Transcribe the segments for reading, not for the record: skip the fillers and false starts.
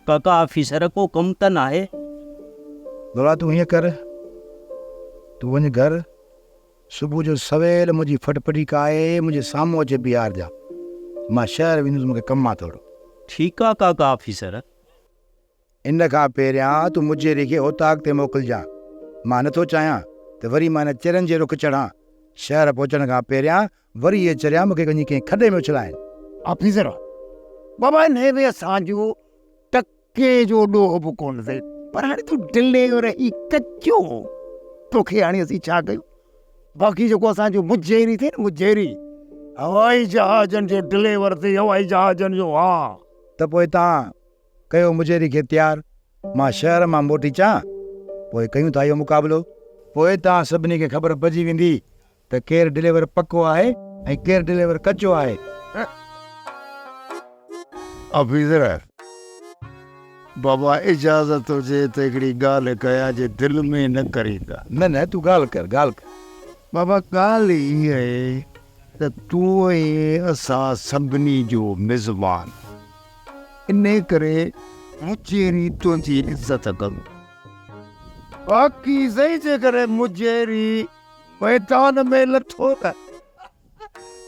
ڪاڪا officer ڪو ڪم ته ناهي. لولا تون هيئن ڪر، تون وڃ گهر، صبح جو سويل منهنجي ڦٽڦٽي ڪاهي منهنجي سامهون اچي بيهارجان، مان شهر ويندس مون کي ڪم آ ٿورو. ٺيڪ آ ڪاڪا آفيسر. ان کان پهريان تون مجيري کي اوطاق تي موڪلجان، مان نٿو چاهيان ته وري مان هن چرين جي رخ چڙهان، شهر پهچڻ کان پهريان وري اهي چريا مون کي وڃي ڪنهن کڏي ۾ اڇلائين. آفيسر، بابا انهيء ۾ اسان جو ٽڪي جو ڏوهه به ڪونه اٿئي، پر هاڻي تون ڊليور هي ڪچو توکي هاڻي اسين ڇا ڪيون؟ باقي جيڪو اسان جو مجيري اٿئي نه مجيري، هوائي جهازن جو ڊليور اٿئي، هوائي جهازن جو ها. ته پوء تان ڪيو مجيري کي تيار، مان شهر مان موٽي اچان، پوء ڪيون ٿا اهو مقابلو. پوء تان سڀني کي خبر پئجي ويندي ته ڪير ڊليور پڪو آهي ۽ ڪير ڊليور ڪچو آهي. آفيسر، بابا اجازت هجي ته هڪڙي ڳالهه ڪيان جي دل ۾ نه ڪرين ته. نه نه تون ڳالهه ڪر ڳالهه ڪر. بابا ڳالهه هيء آهي ته تون آهين اسان سڀني جو مزمان انهي ڪري مجيري تنهنجي عزت ڪندو. باقي سائين جيڪڏهن مجيري ميدان ۾ لٿو نه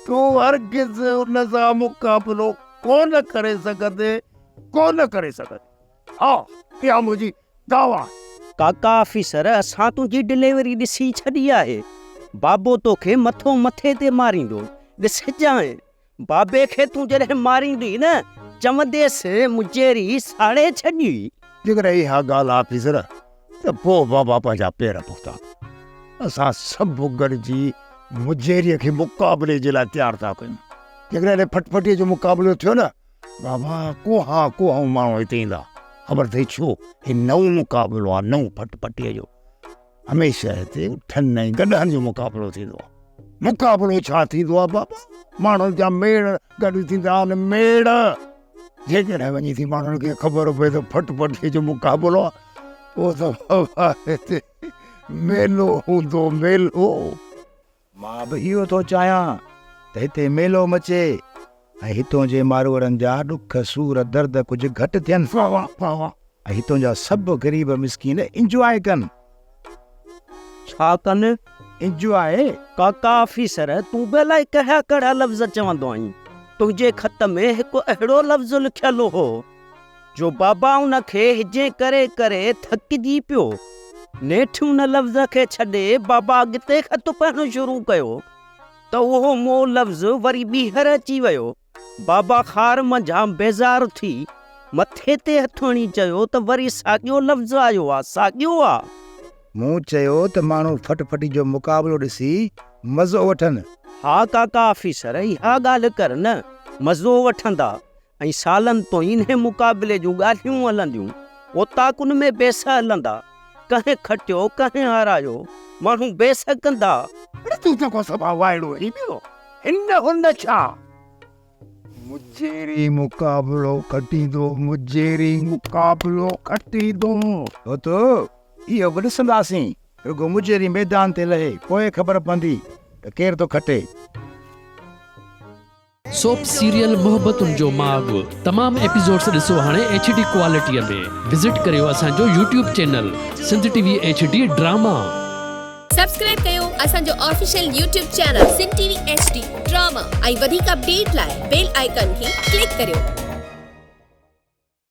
تون هرگز ان سان مقابلو ڪونه ڪري سگهندين، ڪونه ڪري سگهندين. ها، اها منهنجي دعويٰ آهي. ڪاڪا آفيسر، اسان تنهنجي ڊليوري ڏسي ڇڏي آهي. بابو توکي مٿو مٿي تي ماريندو. ڏسجانء، بابي کي تون جڏهن ماريندين نه، چونديس مجيري ساڙي ڇڏي. جيڪڏهن اها ڳالهه آفيسر ته پوء بابا پنهنجا پير پختا ڪر. اسان سڀ گڏجي مجيريء کي مقابلي جي لاء تيار ٿا ڪيون. جيڪڏهن هن ڦٽڦٽيء جو مقابلو ٿيو نه بابا ڪوهان ڪوهان ماڻهو هتي ايندا. خبر اٿئي ڇو؟ هي نئون مقابلو آهي، نئون ڦٽڦٽيء جو. هميشه هتي اٺن ۽ گڏهن جو مقابلو ٿيندو آهي. مقابلو ڇا ٿيندو آهي بابا؟ ماڻهن جا ميڙ گڏ ٿيندا آهن، ميڙ. جيڪڏهن وڃي ٿي ماڻهن کي خبر پئي ته ڦٽ پٽي جو مقابلو آهي، پوء ته بابا هتي ميلو هوندو، ميلو. مان به اهو ٿو چاهيان ته هتي ميلو مچي ۽ هتون جي ماروئڙن جا ڏک سور درد ڪجهه گهٽ ٿين ۽ هتون جا سڀ غريب مسڪين انجواء ڪن. ڇا ڪن؟ انجواء. ڪاڪا آفيسر تون به الائي ڪهڙا ڪهڙا لفظ چوندو آهين. تنهنجي خط ۾ هڪ اهڙو لفظ لکيل هو. جو بابا ان کي هجين ڪري ڪري ٿڪجي پيو. نيٺ ان لفظ کي ڇڏي بابا اڳتي خط پڙهڻ شروع ڪيو ته اهو مئو لفظ وري ٻيهر اچي ويو. بابا خار منجهان بيزار ٿي مٿي تي هٿ هڻي چيو ته وري ساڳيو لفظ آيو آ، ساڳيو آ. مون چيو ته ماڻهو ڦٽ ڦٽي جو مقابلو ڏسي مزو وٺن. ها ڪاڪا آفيسر اها ڳالهه ڪر نه، مزو وٺندا. ۽ سالن تائين انهي مقابلي جون ڳالهيون هلنديون، اوطاقن ۾ بحث هلندا، ڪنهن کٽيو، ڪنهن هارايو، ماڻهو بحث ڪندا. اڙي تون ته ڪو صفا وائڙو آهين ٻيو هن هن ڇا؟ مجيري مقابلو کٽيندو، مجيري مقابلو کٽيندو. هوتو اهو به ڏسنداسين. رڳو مجيري ميدان تي لهي پوء خبر پوندي ته ڪير ٿو کٽي. سوپ سيريل محبتن جو ماڳ تمام ايپيسوڊس ڏسو هاڻي ايڇ ڊي ڪوالٽي ۾ وزٽ ڪريو اسان جو YouTube channel Sindh T V H D drama. Subscribe ڪيو اسان جو official YouTube channel Sindh T V H D drama ۽ وڌيڪ اپڊيٽ لاء بيل آئيڪان کي ڪلڪ ڪريو.